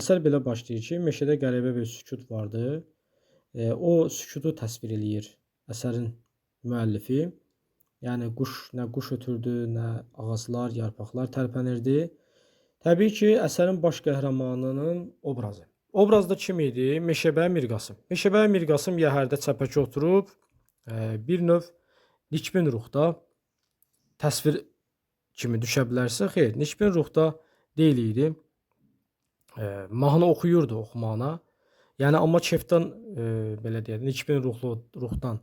Əsər belə başlayır ki, meşədə qəribə bir sükut vardı. O sükutu təsvir eləyir əsərin müəllifi. Yəni quş nə quş ötürdü, nə ağaclar, yarpaqlar tərpənirdi. Təbii ki, əsərin baş qəhrəmanının obrazı. Obraz da kim idi? Meşəbəyi Mirqasım. Meşəbəyi Mirqasım yəhərdə çəpəki oturub, bir növ nikbin ruhda təsvir kimi düşə bilərsə, xeyr, nikbin ruhda deyil idi. Mahnı oxuyurdu oxumağına. Yəni amma kefdən belə deyək, nikbin ruhlu ruhdan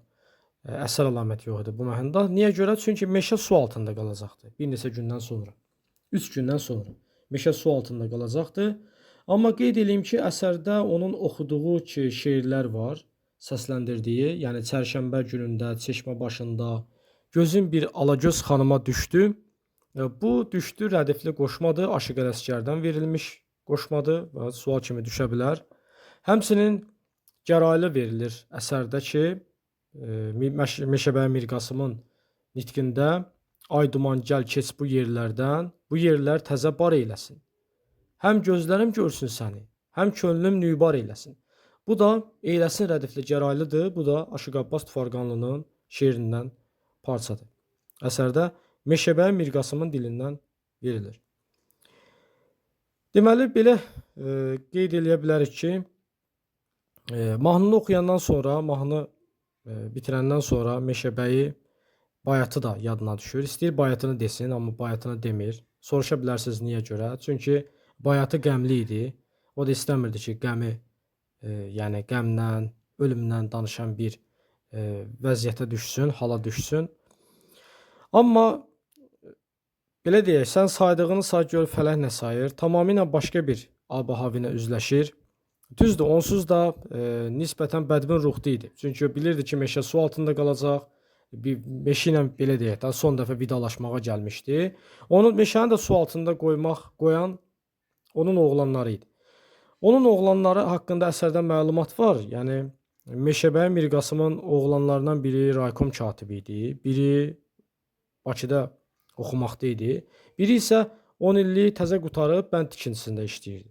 əsər əlaməti yox idi bu mahnıda. Niyə görə? Çünki meşə su altında qalacaqdı bir neçə gündən sonra. 3 gündən sonra meşə su altında qalacaqdı. Amma qeyd eləyim ki, əsərdə onun oxuduğu ki, şeirlər var, səsləndirdiyi, yəni çərşənbə günündə çeşmə başında gözüm bir Alagöz xanıma düşdü. Bu düşdü rədifli qoşmadır, Aşıq Ələsgərdən verilmiş qoşmadır və sual kimi düşə bilər. Həmçinin gəraylı verilir əsərdə ki, Meşəbəyi Mirqasımın nitqində ay duman gəl keç bu yerlərdən, bu yerlər təzə bar eyləsin. Həm gözlərim görsün səni, həm könlüm nübar eyləsin. Bu da eyləsin rədifli gəraylıdır. Bu da Aşıq Abbas Tufarqanlının şeirindən parçadır. Əsərdə Meşəbəyi Mirqasımın dilindən verilir. Deməli belə qeyd eləyə bilərik ki, mahnını oxuyandan sonra, mahnı bitirəndən sonra Meşəbəyi bayatı da yadına düşür. İstəyir bayatını desin, amma bayatını demir. Soruşa bilərsiniz niyə görə? Çünki bayatı qəmli idi. O da istəmirdi ki, qəmi, yəni qəmdən, ölümdən danışan bir vəziyyətə düşsün, hala düşsün. Amma belə deyək, sən saydığını say gör fələk nə sayır. Tamamilə başqa bir ab-havinə üzləşir. Düzdür, onsuz da nisbətən bədbin ruhda idi. Çünki bilirdi ki, meşə su altında qalacaq. Bir meşə ilə belə deyək də son dəfə vidalaşmağa gəlmişdi. Onu meşəni də su altında qoyan onun oğlanları idi. Onun oğlanları haqqında əsərdə məlumat var. Yəni Meşəbəyi Mirqasımın oğlanlarından biri raykom katibi idi, biri Bakıda oxumaqda idi. Biri isə 10 illik təzə qurtarıb bənd tikintisində işləyirdi.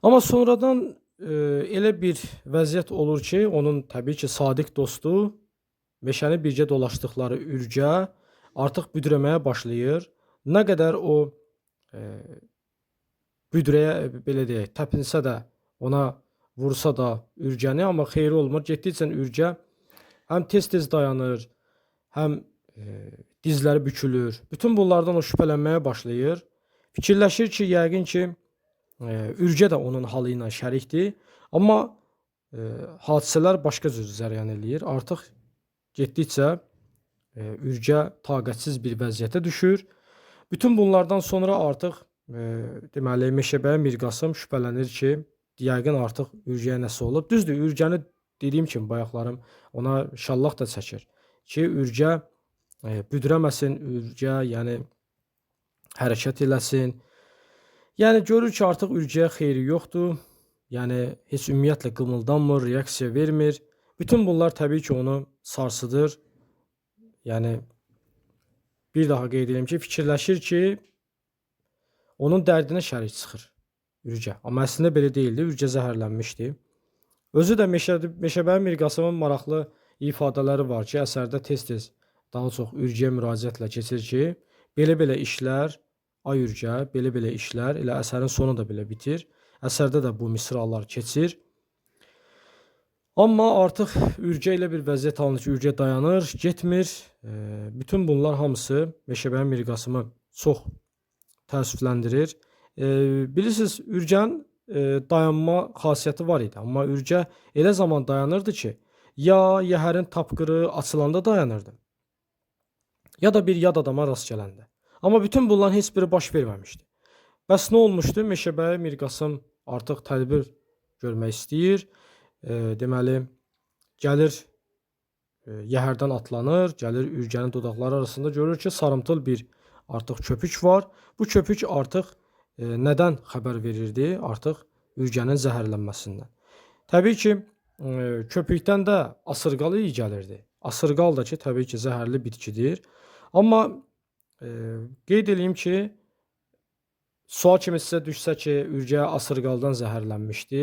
Amma sonradan elə bir vəziyyət olur ki, onun təbii ki, sadiq dostu meşəni birgə dolaşdıqları Ürgə artıq büdrəməyə başlayır. Nə qədər o büdrəyə belə deyək, təpinsə də, ona vursa da Ürgəni, amma xeyri olmur. Getdikcə Ürgə həm tez-tez dayanır, həm dizləri bükülür. Bütün bunlardan o şübhələnməyə başlayır. Fikirləşir ki, yəqin ki, Ürgə də onun halı ilə şərikdir. Amma hadisələr başqa cür cərəyan eləyir. Artıq getdikcə Ürgə taqətsiz bir vəziyyətə düşür. Bütün bunlardan sonra artıq deməli Meşəbəyi Mirqasım şübhələnir ki, yəqin artıq Ürgəyə nəsə olub. Düzdür, Ürgəni dediyim kimi bayaqlarım ona şallaq da çəkir ki, Ürgə büdrəməsin, Ürgə yəni hərəkət eləsin. Yəni görür ki, artıq Ürgəyə xeyri yoxdur. Yəni heç ümumiyyətlə qımıldanmır, reaksiya vermir. Bütün bunlar təbii ki, onu sarsıdır. Yəni bir daha qeyd edirəm ki, fikirləşir ki, onun dərdinə şərik çıxır Ürgə. Amma əslində belə deyildi. Ürgə zəhərlənmişdi. Özü də Meşəbəyi Mirqasımın maraqlı ifadələri var ki, əsərdə tez-tez daha çox Ürgəyə müraciətlə keçir ki, belə-belə işlər, ay Ürgə, belə-belə işlər, elə əsərin sonu da belə bitir. Əsərdə də bu misralar keçir. Amma artıq Ürgə elə bir vəziyyət alınır ki, Ürgə dayanır, getmir. Bütün bunlar hamısı Meşəbəyi Mirqasımı çox təəssüfləndirir. Bilirsiniz, Ürgənin dayanma xasiyyəti var idi. Amma Ürgə elə zaman dayanırdı ki, ya yəhərin tapqırı açılanda dayanırdı, ya da bir yad adama rast gələndə. Amma bütün bunların heç biri baş verməmişdi. Bəs nə olmuşdu? Meşəbəyi Mirqasım artıq tədbir görmək istəyir. Deməli, gəlir yəhərdən atlanır, gəlir Ürgənin dodaqları arasında görür ki, sarımtıl bir artıq köpük var. Bu köpük artıq nədən xəbər verirdi? Artıq Ürgənin zəhərlənməsindən. Təbii ki, köpükdən də asırqal iyi gəlirdi. Asırqal da ki, təbii ki, zəhərli bitkidir. Amma qeyd eləyim ki, Sual kimi sizə düşsə ki, Ürgə asırqaldan zəhərlənmişdi.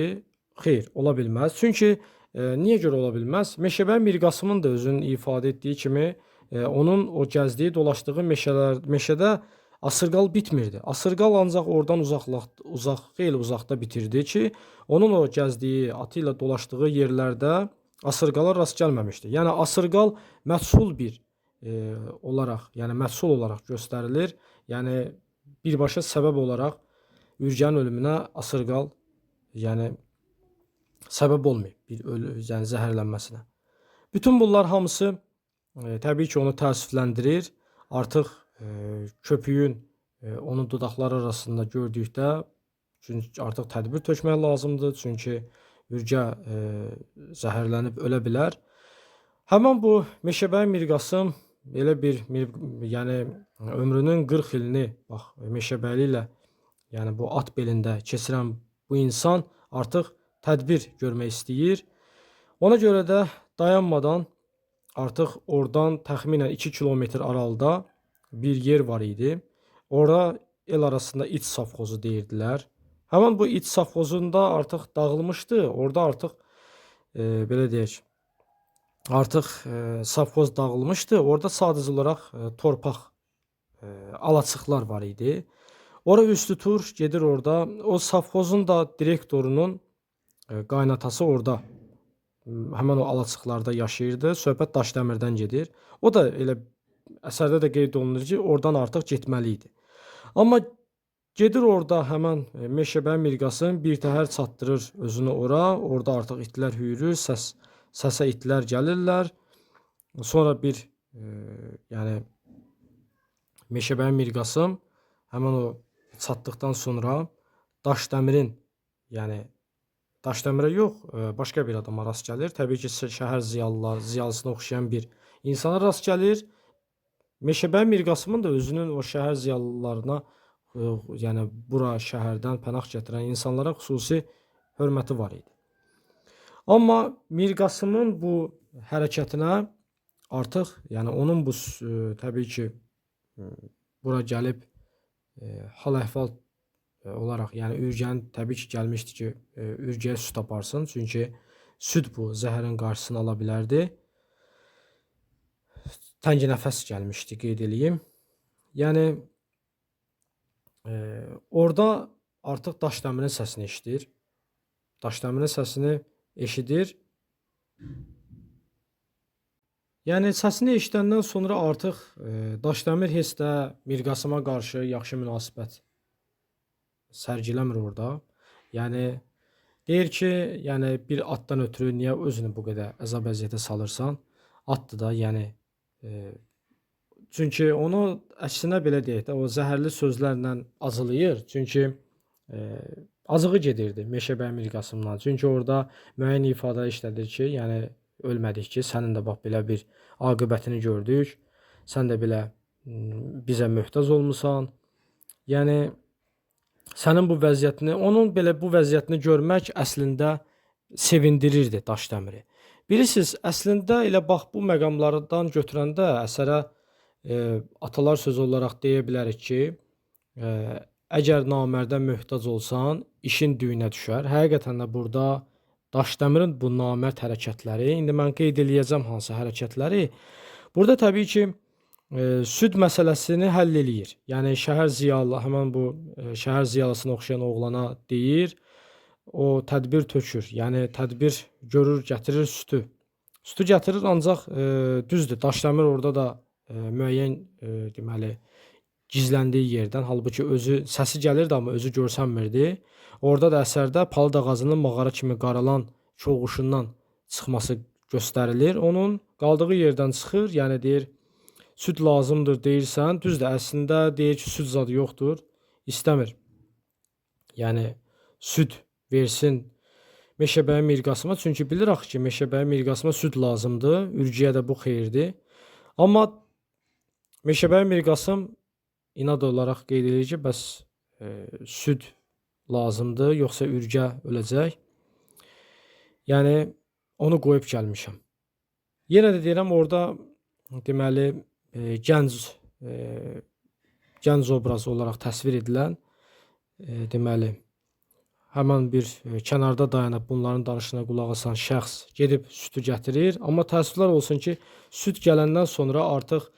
Xeyr, ola bilməz. Çünki niyə görə ola bilməz? Meşəbəyi Mirqasımın da özünün ifadə etdiyi kimi, onun o gəzdiyi, dolaşdığı meşədə asırqal bitmirdi. Asırqal ancaq oradan xeyli uzaqda bitirdi ki, onun o gəzdiyi, atı ilə dolaşdığı yerlərdə asırqala rast gəlməmişdi. Yəni asırqal məchul bir olaraq, yəni məchul olaraq göstərilir. Yəni birbaşa səbəb olaraq Ürgənin ölümünə asırqal, yəni səbəb olmayıb bir ölü, yəni zəhərlənməsinə. Bütün bunlar hamısı təbii ki, onu təəssüfləndirir. Artıq köpüyün onun dodaqları arasında gördükdə, çünki artıq tədbir tökmək lazımdır, çünki Ürgə zəhərlənib ölə bilər. Həmin bu Meşəbəyi Mirqasım elə bir, yəni ömrünün 40 ilini bax Meşəbəyli ilə, yəni bu at belində keçirən bu insan artıq tədbir görmək istəyir. Ona görə də dayanmadan artıq oradan təxminən 2 kilometr aralıda bir yer var idi. Ora el arasında it safxozu deyirdilər. Həmin bu it safxozunda artıq dağılmışdı. Orada artıq belə deyək, artıq safxoz dağılmışdı. Orada sadəcə olaraq torpaq, alaçıqlar var idi. Ora üz tutur, gedir orada. O safxozun da direktorunun qaynatası orada, həmin o alaçıqlarda yaşayırdı. Söhbət Daşdəmirdən gedir. O da elə əsərdə də qeyd olunur ki, oradan artıq getməli idi. Amma gedir orada həmin Meşəbəyi Mirqasım bir təhər çatdırır özünü ora. Orada artıq itlər hüyürür, səsə itlər gəlirlər. Sonra bir yəni Meşəbəyi Mirqasım həmin o çatdıqdan sonra Daşdəmirin, yəni Daşdəmirə yox, başqa bir adama rast gəlir. Təbii ki, şəhər ziyalısına oxşayan bir insana rast gəlir. Meşəbəyi Mirqasımın da özünün o şəhər ziyalılarına, yəni bura şəhərdən pənah gətirən insanlara xüsusi hörməti var idi. Amma Mirqasımın bu hərəkətinə artıq, yəni onun bu təbii ki, bura gəlib hal-əhval olaraq, yəni Ürgənin təbii ki, gəlmişdi ki, Ürgəyə süd aparsın. Çünki süd bu zəhərin qarşısını ala bilərdi. Təngi nəfəs gəlmişdi, qeyd eləyim. Yəni orada artıq Daşdəmirin səsini eşidir. Daşdəmirin səsini eşidir. Yəni səsini eşidəndən sonra artıq Daşdəmir heç də Mirqasıma qarşı yaxşı münasibət sərgiləmir orada. Yəni deyir ki, yəni bir atdan ötürü niyə özünü bu qədər əzab əziyyətə salırsan? Atdır da, yəni çünki onu əksinə belə deyək də, o zəhərli sözlərlə acılayır. Çünki acığı gedirdi Meşəbəyi Mirqasımdan. Çünki orada müəyyən ifadə işlədir ki, yəni ölmədik ki, sənin də bax belə bir aqibətini gördük. Sən də belə bizə möhtac olmusan. Yəni sənin bu vəziyyətini, onun belə bu vəziyyətini görmək əslində sevindirirdi Daşdəmiri. Bilirsiniz, əslində elə bax bu məqamlardan götürəndə əsərə atalar sözü olaraq deyə bilərik ki, əgər namərdə möhtac olsan, işin düyünə düşər. Həqiqətən də burada Daşdəmirin bu namərd hərəkətləri, indi mən qeyd eləyəcəm hansı hərəkətləri. Burada təbii ki, süd məsələsini həll eləyir. Yəni şəhər ziyalı, həmin bu şəhər ziyalısına oxşayan oğlana deyir, o tədbir tökür. Yəni tədbir görür, gətirir südü. Südü gətirir, ancaq düzdür, Daşdəmir orada da müəyyən deməli gizləndiyi yerdən, halbuki özü səsi gəlirdi, amma özü görsənmirdi. Orada da əsərdə palıd ağacının mağara kimi qaralan çoğuşundan çıxması göstərilir. Onun qaldığı yerdən çıxır, yəni deyir, süd lazımdır deyirsən, düzdür, əslində deyir ki, süd zadı yoxdur, istəmir. Yəni süd versin Meşəbəyi Mirqasıma, çünki bilir axı ki, Meşəbəyi Mirqasıma süd lazımdır, Ürgəyə də bu xeyirdir. Amma Meşəbəyi Mirqasım inad olaraq qeyd edir ki, bəs süd lazımdır, yoxsa Ürgə öləcək. Yəni onu qoyub gəlmişəm. Yenə də deyirəm, orada deməli gənc obrazı olaraq təsvir edilən deməli, həmən bir kənarda dayanıb bunların danışığına qulaq asan şəxs gedib südü gətirir. Amma təəssüflər olsun ki, süd gələndən sonra artıq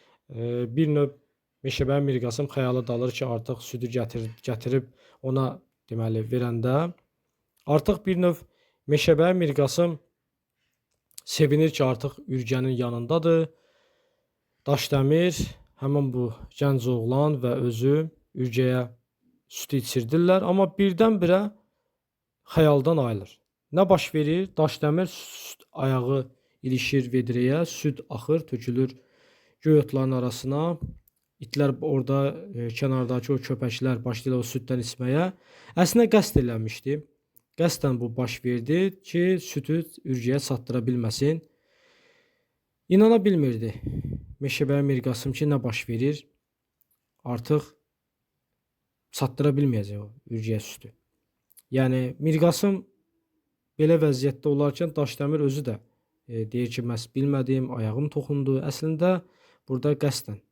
bir növ Meşəbəyi Mirqasım xəyala dalır ki, artıq südü gətirib ona deməli verəndə artıq bir növ Meşəbəyi Mirqasım sevinir ki, artıq Ürgənin yanındadır. Daşdəmir, həmin bu gənc oğlan və özü Ürgəyə südü içirdirlər, amma birdən-birə xəyaldan ayılır. Nə baş verir? Daşdəmir süd ayağı ilişir vedrəyə, süd axır, tökülür göy otların arasına. İtlər orada kənardakı o köpəklər başlayırlar o süddən içməyə. Əslində qəsd eləmişdi. Qəsdən bu baş verdi ki, südü Ürgəyə çatdıra bilməsin. İnana bilmirdi Meşəbəyi Mirqasım ki, nə baş verir? Artıq çatdıra bilməyəcək o Ürgəyə südü. Yəni Mirqasım belə vəziyyətdə olarkən Daşdəmir özü də deyir ki, məhz bilmədim, ayağım toxundu. Əslində burada qəsdən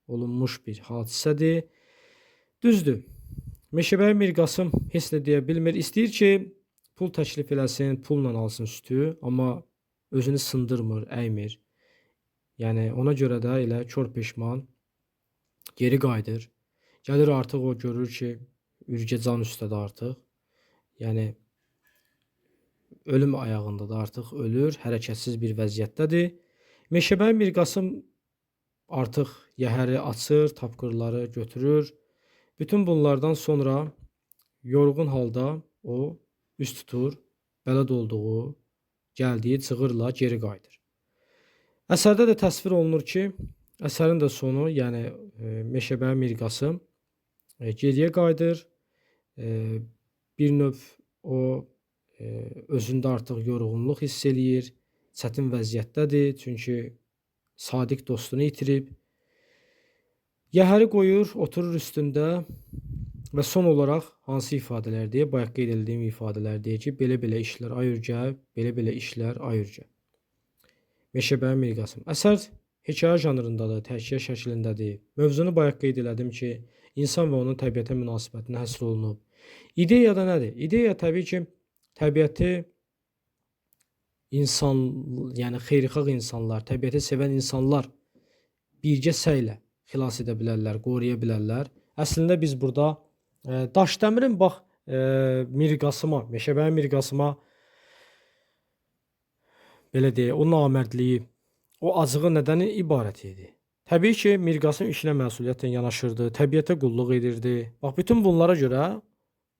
olunmuş bir hadisədir. Düzdür. Meşəbəyi Mirqasım heç nə deyə bilmir. İstəyir ki, pul təklif eləsin, pulla alsın südü, amma özünü sındırmır, əymir. Yəni ona görə də elə kor peşman geri qayıdır. Gəlir artıq o görür ki, Ürgə can üstədir artıq. Yəni ölüm ayağındadır, artıq ölür, hərəkətsiz bir vəziyyətdədir. Meşəbəyi Mirqasım artıq yəhəri açır, tapqırları götürür. Bütün bunlardan sonra yorğun halda o üz tutur, bələd olduğu, gəldiyi cığırla geri qayıdır. Əsərdə də təsvir olunur ki, əsərin də sonu, yəni Meşəbəyi Mirqasım geriyə qayıdır. Bir növ o özündə artıq yorğunluq hiss eləyir, çətin vəziyyətdədir, çünki sadiq dostunu itirib. Yəhəri qoyur, oturur üstündə və son olaraq hansı ifadələr deyir? Bayaq qeyd etdiyim ifadələr deyir ki, belə-belə işlər ay Ürgə, belə-belə işlər ay Ürgə. Meşəbəyi Mirqasım. Əsər hekayə janrındadır, təhkiyə şəklindədir. Mövzunu bayaq qeyd elədim ki, insan və onun təbiətə münasibətinə həsr olunub. İdeya da nədir? İdeya təbii ki, təbiəti insan, yəni xeyirxah insanlar, təbiəti sevən insanlar birgə səylə xilas edə bilərlər, qoruya bilərlər. Əslində biz burada Daşdəmirin bax Mirqasıma, Meşəbəyi Mirqasıma belə deyək, o namərdliyi, o acığı nədən ibarət idi? Təbii ki, Mirqasım işinə məsuliyyətlə yanaşırdı, təbiətə qulluq edirdi. Bax, bütün bunlara görə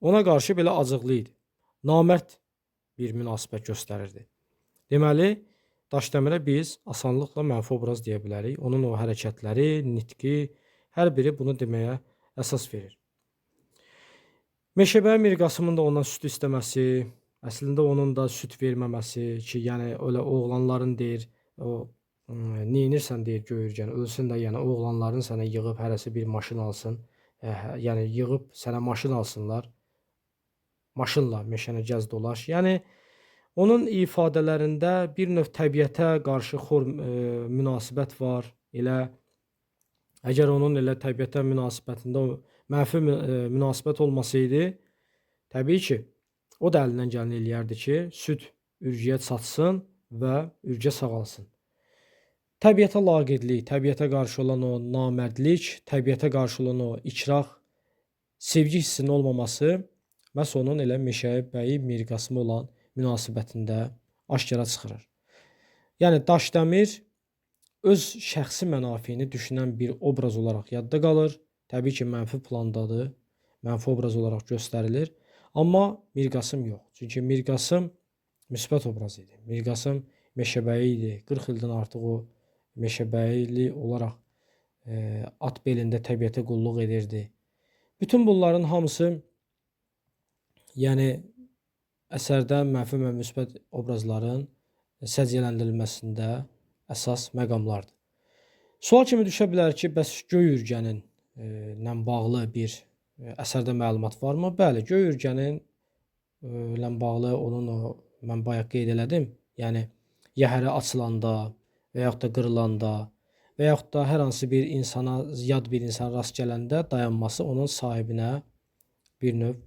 ona qarşı belə acıqlı idi. Namərd bir münasibət göstərirdi. Deməli, Daşdəmirə biz asanlıqla mənfi obraz deyə bilərik. Onun o hərəkətləri, nitqi, hər biri bunu deməyə əsas verir. Meşəbəyi Mirqasımın da ondan süd istəməsi, əslində onun da süd verməməsi ki, yəni elə oğlanların deyir, o neynirsən deyir göy ürgəni, ölsün də, yəni oğlanların sənə yığıb hərəsi bir maşın alsın, yəni yığıb sənə maşın alsınlar, maşınla meşəni gəz dolaş. Yəni onun ifadələrində bir növ təbiətə qarşı xor münasibət var. Elə əgər onun elə təbiətə münasibətində o mənfi münasibət olmasaydı, təbii ki, o da əlindən gələni eləyərdi ki, süd Ürgəyə çatsın və Ürgə sağalsın. Təbiətə laqeydlik, təbiətə qarşı olan o namərdlik, təbiətə qarşı olan o ikrah, sevgi hissinin olmaması məhz onun elə Meşəbəyi Mirqasıma olan münasibətində aşkara çıxırır. Yəni Daşdəmir öz şəxsi mənafeyini düşünən bir obraz olaraq yadda qalır. Təbii ki, mənfi plandadır, mənfi obraz olaraq göstərilir. Amma Mirqasım yox. Çünki Mirqasım müsbət obraz idi. Mirqasım meşəbəyi idi. 40 ildən artıq o meşəbəyili olaraq at belində təbiətə qulluq edirdi. Bütün bunların hamısı yəni əsərdə mənfi və müsbət obrazların səciyyələndirilməsində əsas məqamlardır. Sual kimi düşə bilər ki, bəs göy ürgənin ilə bağlı bir əsərdə məlumat varmı? Bəli, göy ürgənin ilə bağlı onun o mən bayaq qeyd elədim. Yəni yəhəri açılanda və yaxud da qırılanda və yaxud da hər hansı bir insana, yad bir insana rast gələndə dayanması onun sahibinə bir növ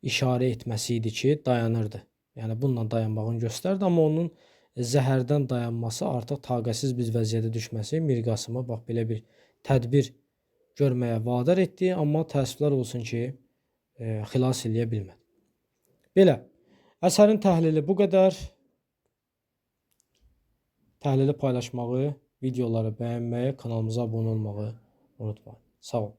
işarə etməsi idi ki, dayanırdı. Yəni bununla dayanmağını göstərdi, amma onun zəhərdən dayanması, artıq taqətsiz bir vəziyyətə düşməsi Mirqasımı bax belə bir tədbir görməyə vadar etdi, amma təəssüflər olsun ki, xilas eləyə bilmədi. Belə, əsərin təhlili bu qədər. Təhlili paylaşmağı, videoları bəyənməyi, kanalımıza abunə olmağı unutmayın. Sağ olun.